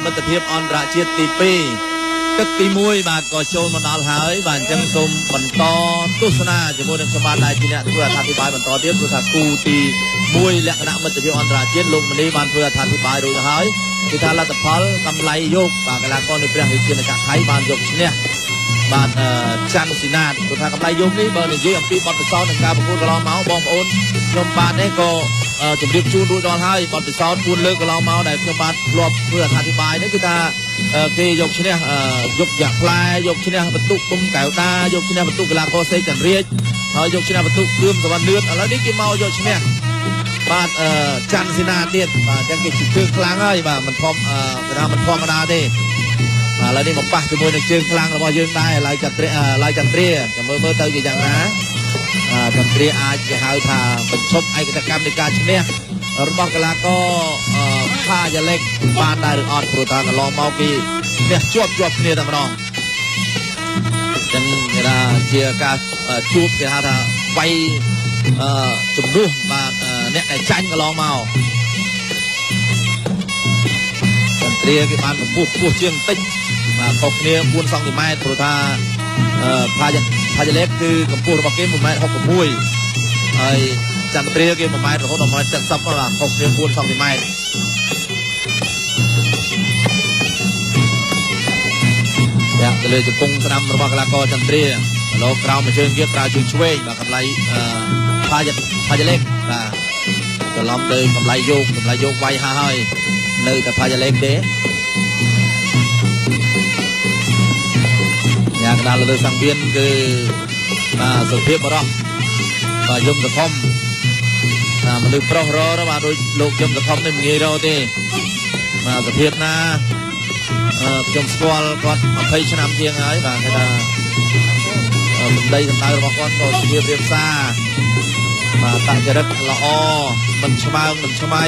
មិត្តភាពអន្តរជាតិទី2ទឹកទី1បាទក៏ចូលមកដល់ហើយបាទអញ្ចឹងសូមបន្តទស្សនាជាមួយនឹងខ្ញុំបាទដែលជាអ្នកធ្វើអត្ថាធិប្បាយបន្តទៀតព្រោះថាគូទី1លក្ខណៈមិត្តភាពអន្តរជាតិលោកមនីបានធ្វើអត្ថាធិប្បាយរួចហើយគឺថាលទ្ធផលកម្លៃយកបាទកីឡាករនៃព្រះរាជាណាចក្រថៃបានយកឈ្នះបាទច័ន្ទស៊ីណាតព្រោះថាកម្លៃយកនេះបើនិយាយអំពីបទពិសោធន៍នៃការប្រកួតកន្លងមកបងប្អូនខ្ញុំបាទនេះក៏ជម្រាបជូនរួចដល់ហើយបទពិសោធន៍4លើកកន្លងមកដែលខ្ញុំបាទធ្លាប់ធ្វើអត្ថាធិប្បាយនេះគឺថាគេយកឈ្នះយកយ៉ាផ្លែយកឈ្នះបន្ទុកគុំកែវតាយកឈ្នះបន្ទុកកីឡាករសេចន្ទរាជហើយយកឈ្នះបន្ទុកគឿមសវណ្ណលឿនឥឡូវនេះគេមកយកឈ្នះបាទច័ន្ទសេនាទៀតបាទអញ្ចឹងគេជើងខ្លាំងហើយបាទមិនធំគេថាមិនធម្មតាទេបាទឥឡូវនេះមកប៉ះជាមួយនឹងជើងខ្លាំងរបស់យើងដែរឡៅចន្ទ្រាឡៅចន្ទ្រាចាំមើលមើលទៅជាយ៉ាងណាចន្ទ្រាអាចគេហៅថាបញ្ឈប់ឯកកម្មនៃការឈ្នះរបស់កីឡាករផាយ៉ាឡិកបានដែរឬអត់ព្រោះថាកន្លងមកគេឈ្នះជាប់ជាប់គ្នាតែម្ដងចឹងគេថាជាការជួបគេហៅថាវាយជំនួសបាទអ្នកដែលចាញ់កន្លងមកចន្ទ្រាគេបានកម្ពស់ខ្ពស់ជាងបន្តិចបាទខុសគ្នា4សង់ទីម៉ែត្រព្រោះថាផាយ៉ាឡេកគឺកម្ពស់របស់គេ1.66ម៉ែត្រហើយចន្ទ្រាគេ1ម៉ែត្ររហូតដល់1.70ម៉ែត្របាទខុសគ្នា4សង់ទីម៉ែត្រយ៉ាទៅលើជង្គង់ស្ដាំរបស់កីឡាករចន្ទ្រាលោកក្រោមជើងទៀតប្រើជើងឆ្វេងបាទកម្លៃផាយ៉ាឡេកបាទច្រឡំទៅកម្លៃយកកម្លៃយកវាយហើយនៅតែផាយ៉ាឡេកទេញ៉ាកដាលលើសង្វៀនគឺបាទសុភាពបរោះបាទយមសខំបាទមនុស្សប្រុសរបាទដូចលោកយមសខំនេះមិនងាយរទេបាទសុភាពណាខ្ញុំស្គាល់គាត់20ឆ្នាំជាងហើយបាទគេថាសម្ដីសម្ដៅរបស់គាត់ក៏សុភាពរៀបសារបាទតចរិតល្អមិនឆ្មើងមិនឆ្មៃ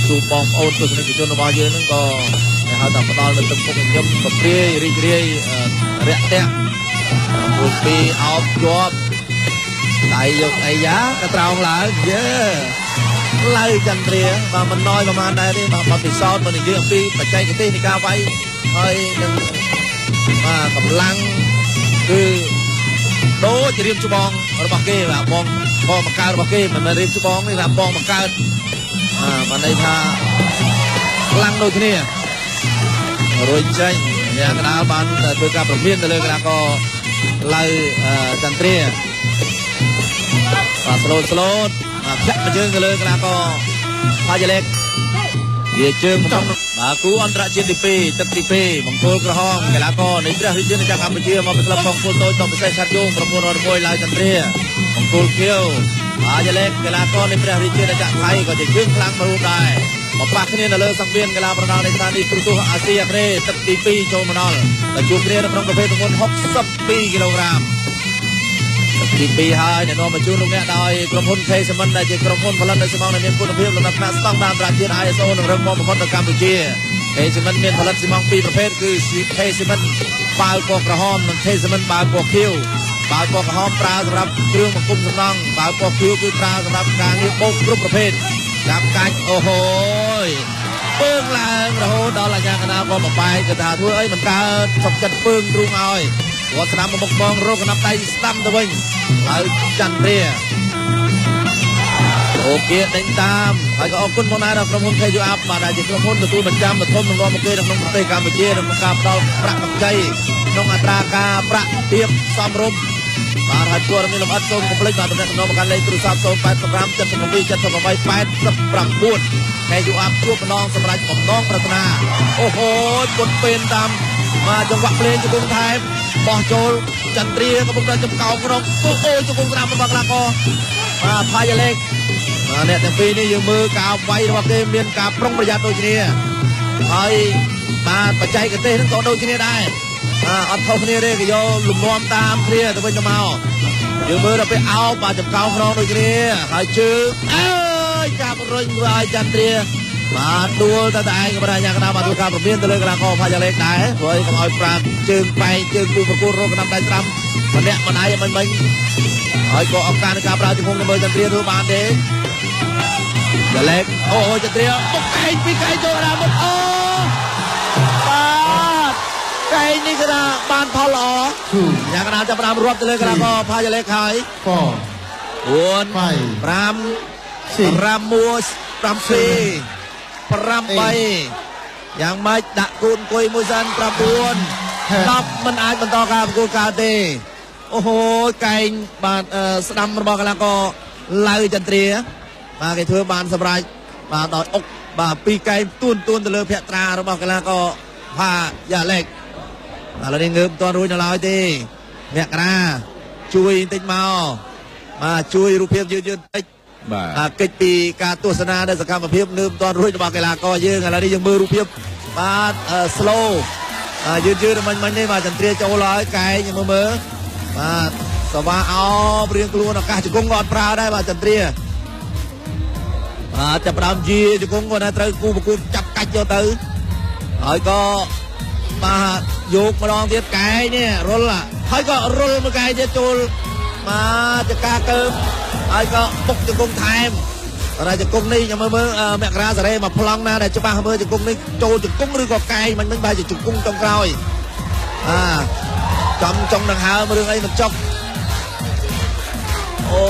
ជួបបងប្អូនទស្សនិកជនរបស់យើងហ្នឹងក៏គេហៅថាផ្ដល់នូវទឹកមុខញញឹមប្រព្រាយរីករាយរាក់ទាក់មួយពីរអោបជាប់ដៃយកអីយ៉ាក៏ត្រោងឡើងយេឡៅចន្ទ្រាបាទមិនน้อยប្រហែលដែរទេបាទបទពិសោធន៍មកនិយាយអំពីបច្ចេកទេសនៃការវាយហើយនឹងបាទកម្លាំងគឺដូចរៀមច្បងរបស់គេបាទបងបងបង្កើតរបស់គេមិនមែនរៀមច្បងទេថាបងបង្កើតបាទន័យថាខ្លាំងដូចគ្នារួចចេញអ្នកកដាលបានធ្វើការប្រមានទៅលើកីឡាករឡៅចន្ទ្រាបាទស្លូតស្លូតចាក់មកជើងទៅលើកីឡាករផាយ៉ាឡេកវាជើងបំបាទគូអន្តរជាតិទី2ទឹកទី2មង្គលក្រហមកីឡាករនៃព្រះរាជាណាចក្រកម្ពុជាមកពីក្លឹបកងពលតូចតពិសេសឆាត់យង901ឡៅចន្ទ្រាមង្គលខៀវផាយ៉ាឡេកកីឡាករនៃព្រះរាជាណាចក្រថៃក៏ជាជើងខ្លាំងមួយរូបដែរមកប៉ះគ្នានៅលើសង្វៀនកីឡាប្រដាល់នៃស្ថានីយ៍ទូរទស្សន៍អាស៊ីអាគ្នេយ៍ទឹកទី2ចូលមកដល់តែជួបគ្នានៅក្នុងប្រភេទទម្ងន់62គីឡូក្រាមទី2ហើយអ្នកនាំមកជូនលោកអ្នកដោយក្រុមហ៊ុន K Cement ដែលជាក្រុមហ៊ុនផលិតនូវស៊ីម៉ងត៍ដែលមានគុណភាពលំដាប់ថ្នាក់ស្តង់ដារអន្តរជាតិ ISO និងរឹងមាំបំផុតនៅកម្ពុជា K Cement មានផលិតស៊ីម៉ងត៍ពីរប្រភេទគឺ K Cement បាវពណ៌ក្រហមនិង K Cement បាវពណ៌ខៀវបាវពណ៌ក្រហមប្រើសម្រាប់គ្រឿងបង្គុំសំណង់បាវពណ៌ខៀវគឺប្រើសម្រាប់ការងារបូកគ្រប់ប្រភេទចាប់កាច់អូហូយពើងឡើងរហូតដល់អាជ្ញាកណ្ដាលក៏បំបែកគឺថាធ្វើអីមិនកើតសុកចិត្តពើងទ្រូងឲ្យគាត់ស្ដាំមកមុខបងរកកណ្ដាប់ដៃស្ដាំទៅវិញហើយចន្ទ្រាអូខេដេញតាមហើយក៏អរគុណមកដែរដល់ក្រុមហ៊ុន KU Up បាទដែលជាក្រុមហ៊ុនទទួលបញ្ចាំបឋមនឹងនាំមកគេនៅក្នុងប្រទេសកម្ពុជាក្នុងការផ្ដល់ប្រាក់កម្ចីក្នុងអត្រាការប្រាក់ទាបសមរម្យបាទហើយព័ត៌មានលម្អិតសូមកុំភ្លេចបាទទំនាក់ទំនងមកកាន់លេខទូរស័ព្ទ085 77 78 89 KU Up ជួបម្ដងសម្រាប់បំណងប្រាថ្នាអូហូពុតពេលតាមបាទចង្វាក់ភ្លេងជង្គង់ថែមបោះចូលចន្ទ្រាកំពុងតែចំកោងក្នុងអូយជង្គង់ស្ដាំរបស់កីឡាករបាទផាយ៉ាឡេកបាទអ្នកទាំងពីរនេះយើងមើលការវាយរបស់គេមានការប្រុងប្រយ័ត្នដូចគ្នាហើយបាទបច្ចេកទេសហ្នឹងក៏ដូចគ្នាដែរបាទអត់ខុសគ្នាទេគេយកលំនាំតាមគ្នាទៅវិញទៅមកយើងមើលដល់ពេលអោបបាទចំកោងក្នុងដូចគ្នាហើយជើងអើយចាប់រុញធ្វើឲ្យចន្ទ្រាបាទដួលតែតែឯងក៏បានយ៉ាងណាបាទធ្វើការប្រមានទៅលើកីឡាករផាយ៉ាឡេកដែរព្រោះកុំឲ្យប្រាជើងបែកជើងគូប្រកួតរកកណ្ដាប់ដៃស្ដាំម្នាក់ម្ដាយមិនមិញហើយក៏ឱកាសនៃការប្រើជង្គង់ទៅមើលចន្ទ្រាធ្វើបានទេយ៉ាឡេកអូចន្ទ្រាបុកកែងពីកែងចូលដល់មុខអូ យ៉ាងណាចាប់ផ្ដើមរាប់ទៅលើកីឡាករផាយ៉ាឡេកហើយ4 5 6 7 8យ៉ាងម៉េចដាក់គូនអង្គុយមួយសិន9 10មិនអាចបន្តការប្រកួតកើតទេអូហូកែងបាទស្ដាំរបស់កីឡាករឡៅចន្ទ្រាបាទគេធ្វើបានសម្រេចបាទដោយអុកបាទពីរកែងទួនទៅលើភក្ត្រារបស់កីឡាករផាយ៉ាឡេកឥឡូវនេះងើបមិនទាន់រួចនៅឡើយទេមករាជួយបន្តិចមកបាទជួយរូបភាពយឺតៗបន្តិចបាទកិច្ចពីការទស្សនានៅសកម្មភាពងើបមិនទាន់រួចរបស់កីឡាករយើងឥឡូវនេះយើងមើលរូបភាពបាទ slow យឺតៗមិញនេះបាទចន្ទ្រាចូលហើយកែងមើលបាទសវ៉ាអោបរៀងខ្លួនឱកាសជង្គង់ក៏អត់ប្រើដែរបាទចន្ទ្រាបាទចាប់ផ្ដើមជាជង្គង់គាត់ត្រូវគូប្រកួតចាប់កាច់យកទៅហើយក៏បាទយកម្ដងទៀតកែងនេះរុលហើយក៏រុលមួយកែងទៀតចូលបាទចកាកើមហើយក៏បុកជង្គង់ថែមតែជង្គង់នេះខ្ញុំមើលមករាសារ៉េមកប្លង់ណាដែលច្បាស់មើលជង្គង់នេះចូលជង្គង់ឬក៏កែងមិញបែរជាជង្គង់ចុងក្រោយបាទចំចុងដង្ហើមរឿងអីមិនចុកអូ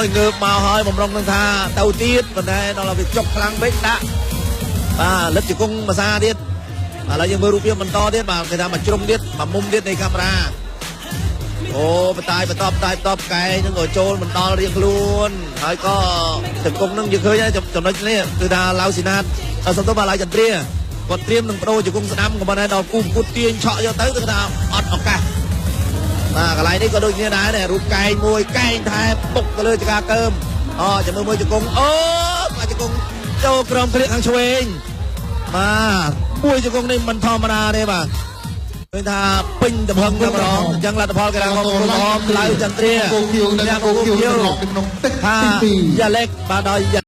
យងើបមកហើយបំរុងនឹងថាទៅទៀតប៉ុន្តែដល់វាចុកខ្លាំងពេកដាក់បាទលិតជង្គង់ភាសាទៀតឥឡូវយើងមើលរូបភាពបន្តទៀតបាទគេថាមួយជ្រុងទៀតមួយមុំទៀតនៃកាមេរ៉ាអូបតាយបន្តបតាយបន្តកែងនឹងក៏ចូលមិនដល់រៀងខ្លួនហើយក៏ជង្គង់នឹងយើងឃើញហើយចំណុចនេះគឺថាឡៅស៊ីណាតសំទោសបាទឡៅចន្ទ្រាគាត់ត្រៀមនឹងបដូរជង្គង់ស្ដាំក៏ប៉ុន្តែដល់គូប្រកួតទាញឆក់យកទៅគឺថាអត់ឱកាសបាទកន្លែងនេះក៏ដូចគ្នាដែររូបកែងមួយកែងថែបុកទៅលើចកាកើមអូចាំមើលមួយជង្គង់អូបាទជង្គង់ចូលក្រោមក្លៀកខាងឆ្វេងបាទមួយជង្គង់នេះមិនធម្មតាទេបាទឃើញថាពេញទំហឹងតែម្ដងអញ្ចឹងលទ្ធផលកីឡាករក្រហមឡៅចន្ទ្រាគោខៀវនិងគោខៀវក្នុងទឹកទី2យ៉ាឡេកបាទដោយ